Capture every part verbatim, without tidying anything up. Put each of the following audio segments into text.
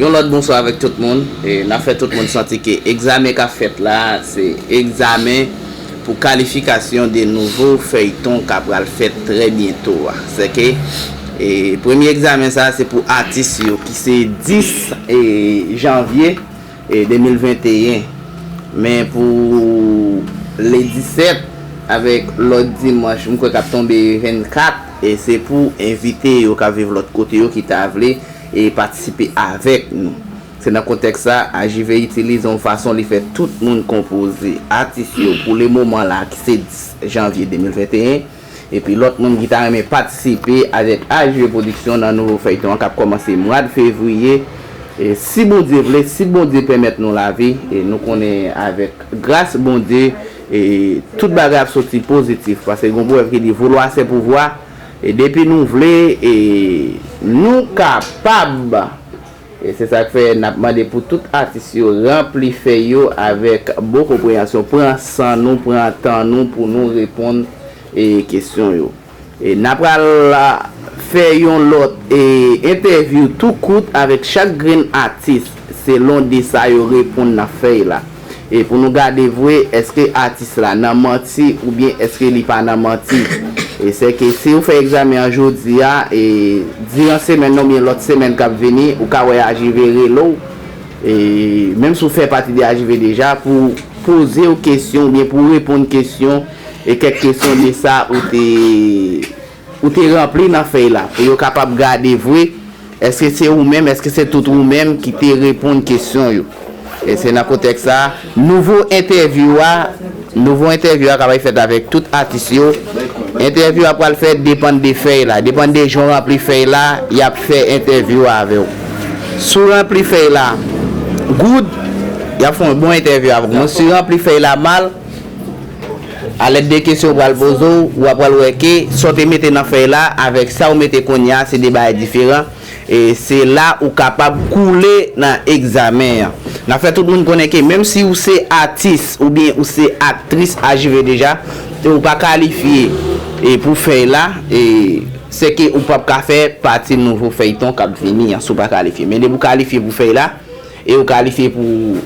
Yon lòt bonswa avèk tout moun. E n ap fè tout moun santi ke egzamen k ap fèt la, se egzamen pou kalifikasyon de nouvo fèyton k ap pral fèt trè byento a. Sèke, e, premye egzamen sa, se pou atis yo, ki se dis, e, janvye, e, de mil venteyen. Men pou le disèt, avèk lòt dimanch, m kwè k ap tonbe vennkat, e se pou envite yo k ap viv lòt kote yo ki ta vle, e patisipe avèk nou. Se nan kontèks sa, A J V itilize yon fason li fè tout moun konpoze. Atis yo, pou le moman la, ki se dis janvye de mil venteyen, epi lòt moun ki ta renmen patisipe avèk A J V Pwodiksyon nan nouvo fèyton an k ap kòmanse mwa de fevriye. E si Bondye vle, si Bondye pèmèt nou lavi, e nou konnen avèk gras Bondye, e tout bagay ap soti pozitif. Paske gen yon pwovèb ki di, vouloir c'est pouvoir. E depi nou vle, e nou kapab. E se sa k fè n ap mande pou tout atis yo ranpli fèy yo avèk bon konpreyansyon. Pran san nou, pran tan nou pou nou reponn, e, kesyon yo. E n ap pral, a, fè yon lòt, e, entèvyou tou kout avèk chak grenn atis, selon de sa yo reponn nan fèy la. E pou nou gade vre, èske atis la nan manti oubyen èske li pa nan manti. E sèke si ou fè egzamen an jodi a, e diran semèn nan oubyen lòt semèn k ap vini, ou ka wè A J V rele w, e menm si w fè pati de A J V deja, pou poze w kesyon oubyen pou reponn kesyon, e kèk kesyon de sa ou te, ou te ranpli nan fèy la, pou yo kapab gade vre, èske se ou menm, èske se tout ou menm ki te reponn kesyon yo. E se nan kontèks sa, nouvo entèvyou a, nouvo entèvyou a kapab fèt avèk tout atis yo. Entèvyou a pral fèt depann de fèy la, depann de jan w ranpli fèy la, y ap fè entèvyou a avè w. Si w ranpli fèy la good, y ap fè yon bon entèvyou avèk ou. Men si w ranpli fèy la mal, alèd de kesyon yo pral poze w, w ap pral wè ke sa w te mete nan fèy la avèk sa w mete kounye a, se de bagay diferan. E se la ou kapab koule nan egzamen an. N ap fè tout moun konnen ke menm si ou se atis oubyen ou se aktris A J V deja, e ou pa kalifye, e pou fèy la, e sèke ou p ap ka fè pati nouvo fèyton k ap vini an si w pa kalifye. Men depi w kalifye pou fèy la, e ou kalifye pou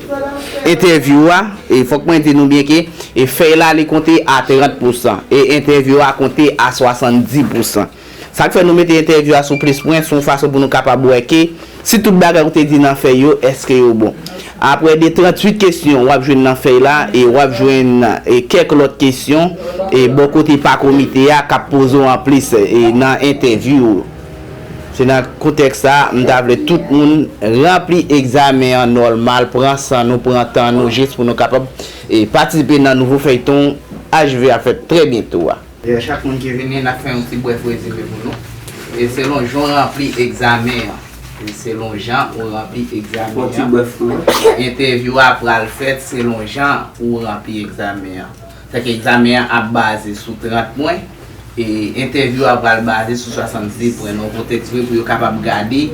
entèvyou a, e fòk mwen di nou byen ke, e fèy la li konte a trant pousan, e entèvyou a konte a swasanndis pousan. Sa k fè nou mete entèvyou a sou plis pwen, se yon fason pou nou kapab wè ke si tout bagay ou te di nan fèy yo, èske yo bon. Aprè de tranntuit kesyon w ap jwenn nan fèy la, e w ap jwenn, e, kèk lòt kesyon, e, bò kote pa komite a k ap poze w anplis, e, nan entèvyou yo. Se nan kontèks sa, m ta vle tout moun ranpli egzamen an nòmal, pran san nou, pran tan nou, jis pou nou kapab, e, patisipe nan nouvo fèyton H V ap fèt trè byento a. Dayè, chak moun ki vini, n ap fè yon ti brèf rezime pou nou. E selon jan w ranpli egzamen an, e selon jan ou ranpli egzamen an, entèvyou a pral fèt selon jan ou ranpli egzamen an. Sèke egzamen an ap baze sou trant pwen, e entèvyou a pral baze sou swasanndis pwen. Nan yon kontèks vre pou yo kapab gade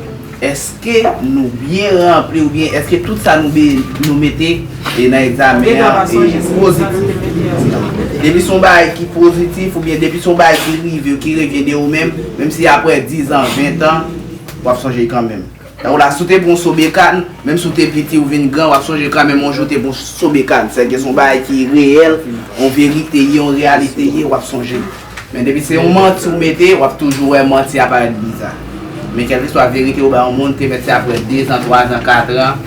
èske nou byen ranpli oubyen èske tout sa nou be-, nou mete, e, nan egzamen an, e, pozitif. Depi se yon bagay ki pozitif oubyen depi se yon bagay ki rive, ki revyen de ou menm, menm si aprè diz an, ven an, w ap sonje kanmenm. Tankou la, si w te pran yon sobekan, menm si w te piti, ou vin gran, w ap sonje kanmenm yon jou w te pran yon sobekan. Sèke se yon bagay ki reyèl, yon verite ye, yon reyalite ye, w ap sonje. Men depi se yon manti ou mete, w ap toujou wè manti a parèt biza. Men kèlkeswa verite ou bay yon moun, te mèt se aprè dezan, twazan, katran,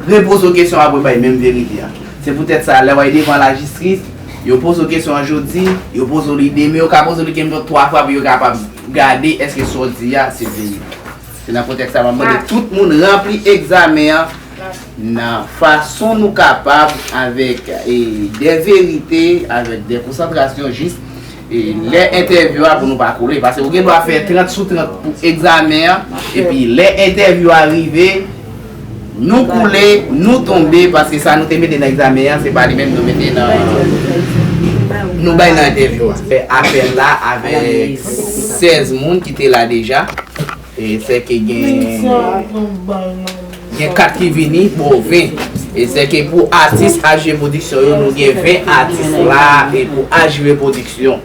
repoze w kesyon aprè bay menm verite a. Se poutèt sa, lè w al devan lajistis, yo poze w kesyon an jodi, yo poze w li demen, yo ka poze w li kenbe twa fwa pou yo kapab gade èske sa w di a se verite. Se nan kontèks sa m ap mande tout moun ranpli egzamen an nan fason nou kapab, avèk, e, de verite, avèk de konsantrasyon jis, e, lè entèvyou a pou nou pa koule. Paske ou gen dwa fè trant sou trant pou egzamen an, epi lè entèvyou a rive, nou koule, nou tonbe, paske sa nou te mete nan egzamen an, se pa li menm nou mete nan, nou bay nan entèvyou a. Fè apèl la avèk sèz moun ki te la deja. E sèke gen, gen kat ki vini, bon, ven. E se ke pou atis H J Production yo, nou gen ven atis la, e pou H J Production.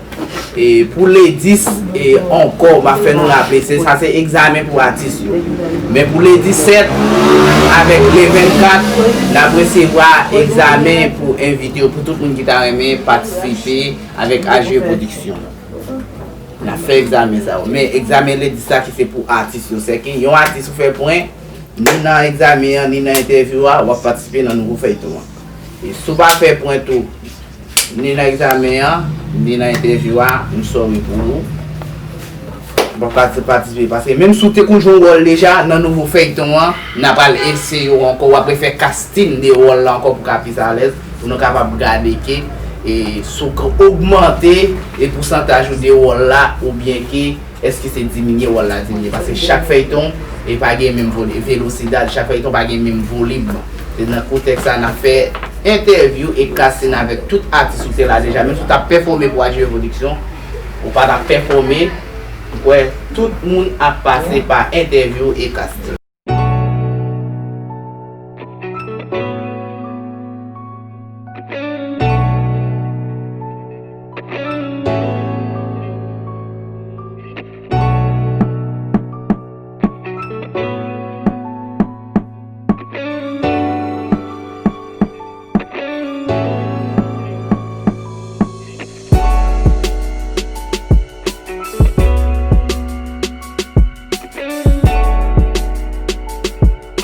E pou le dis, e ankò, m ap fè nou raple, se sa se egzamen pou atis yo. Men pou le disèt avèk le vennkat, n ap resevwa egzamen pou envite yo, pou tout moun ki ta renmen patisipe avèk H J Production. N ap fè egzamen sa yo. Men egzamen le dis la ki se pou atis yo. Se ke yon atis ou fè pwen, ni nan egzamen an, ni nan entèvyou a, w ap patisipe nan nouvo fèyton an. E si w pa fè pwen tou, ni nan egzamen an, ni nan entèvyou a, m sorry pou ou. W ap pati-, patisipe. Paske menm si w te konn jwe yon wòl deja nan nouvo fèyton an, n a pral eseye w ankò, w ap refè casting de wòl la ankò pou w ka plis alèz, pou nou kapab gade ke, e, si w ka ogmante, e, pousantaj ou de wòl la, oubyen ke èske se diminye wòl la diminye? Paske chak fèyton, e pa gen menm vole-, velosidad, chak fèyton pa gen menm volim. Se nan kontèks sa n ap fè entèvyou e casting avèk tout atis ou te la deja. Menm si w t ap pèfòme pou H J Production, ou pa t ap pèfòme, ou kwè tout moun ap pase pa entèvyou e casting.